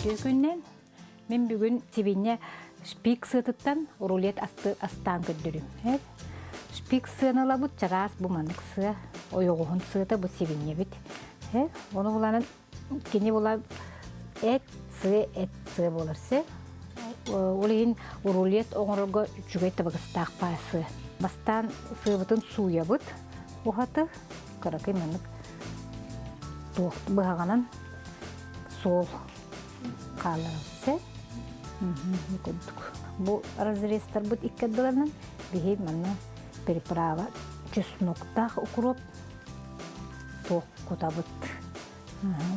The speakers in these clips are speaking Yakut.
Үтүө күннэн. Мин бүгүн сибинньэ шпик сыатыттан рулет асты астаан көрдөрүм. Шпик сыаны ылабыт, чараас бу маннык сыа, ойоҕоһун сыата бу сибинньэбит. Ону буланан кини була эт сыа эт сыа буолар сыа. Ол иһин рулет оҥорорго үчүгэй табыгастаах паа сыа. Бастаан сыабытын сууйабыт уһаты, кыракый маннык туох быһаҕынан суол хаалларабыт сэ. Курдук. Бу разрезтарбыт икки ардыларынан биһи манна приправа чесноктаах укроп туох кутабыт.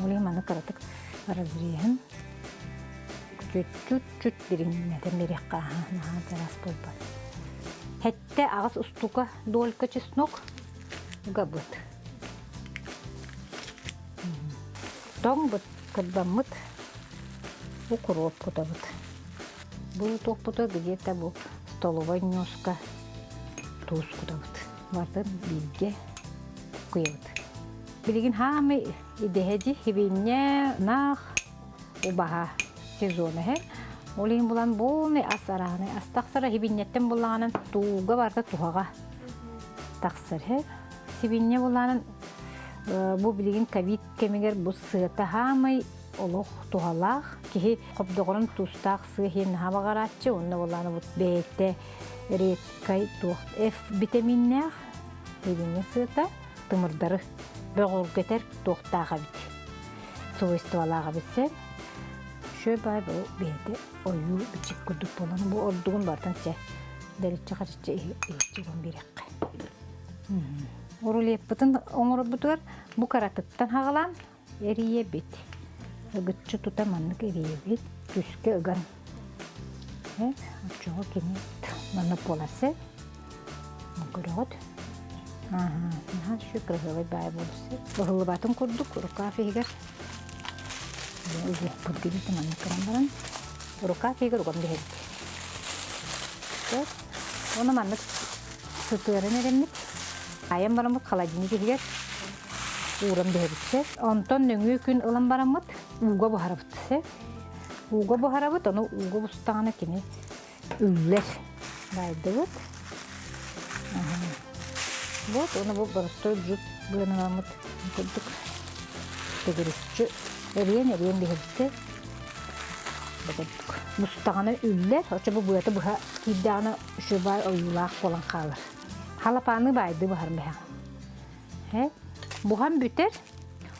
Ол иһин маны кыратык разреһын чуть-чуть дириҥнэтэн биэриэххэ наһаа чараас буолбат. Хэттэ аҕыс устука долька чеснок угабыт. Тоҥ кырбаммыт укроп кутабыт. Бу туохпута где-то бу столовай ньуоска туус кутабыт. Барытын бииргэ куйабыт. Билигин хаамай идэһэди хибинньэ, наах, убаһа сезона эһэ. Ол иһин булан буолный ас арааны ас тахсара хибинньэттэн буллаҕынан тууга барыта туһаҕа тахсар эһэ. Сибинньэ булаанан бу билигин ковид кэмигэр бу сыата хаамай олох туһалаах киһи хобдоҕорун туустаах сыа иһин наһаа баҕарааччы уонна булааны бу бэйэтэ редкай туох F витаминнээх билиҥҥи сыата тымырдары бөҕөргөтөр туохтаах эбит свойстволаах эбит сэ шө бай бу бэйэтэ ойуу бичик курдук буолан бу ордугун барытын чэ дэличчи харчы иһиччи уган биэриэххэ рулеппытын оҥорорбутугар бу каратыттан хаҕалаан Эрийэбит. Ыгыччы тута маннык эрийэбит. Түскэ ыган. Э, оччоҕо кини маннык буолар сэ. Көрөҕүт. Аха, наһаа үчүгэй кыраһыабай баай буолар Быһыллыбатын курдук рукав иһигэр угуохпут гибит маннык гынан баран рукав иһигэр уган биһэбит. Оны маннык сытыаран эрэммит. Айан бараммыт холодильник иһигэр ууран биһэбит. Онтон нөҥүө күн ылан бараммыт ууга буһарабыт. Ууга буһарабыт, ону ууга бустаҕына кини үллэр. Баайдыбыт. Вот, ону бу боростой жут быаналаммыт курдук төгүрүччү эриэн-эриэн биһэбит. Бу курдук. Бустаҕына үллэр, оччо бу быата быһа киирдэҕинэ үчүгэй ойуулаах буолан хаалар. Халапааны баайды быһар бэһэҕин. Э, буһан бүтэр.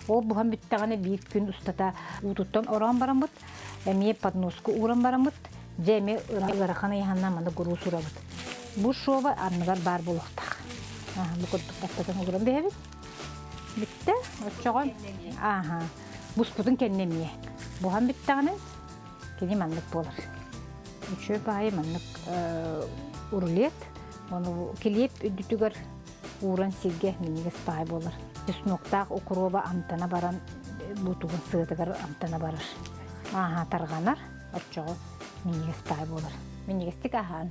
Ол буһан бүттэҕинэ биир күн устата уутуттан ороон бараммыт, эмиэ подноска ууран бараммыт, дьэ эмиэ ыарахан ыйаһанна маны груз урабыт. Бу шоба анныгар баар буолуохтаах. Бу курдук баттатан ууран биһэбит. Бүттэ. Оччоҕо ааха буспутун кэннэ эмиэ. Буһан бүттэҕинэ кини маннык буолар. Үчүгэй баайы маннык рулет, ону килиэп үрдүтүгэр ууран сиргэ минньигэс баай буолар. Чесноктаах укроба амтана баран бутугун сыатыгар амтана барар. Ааһа тарҕанар, оччоҕо минньигэс баай буолар. Минньигэстик аһаан.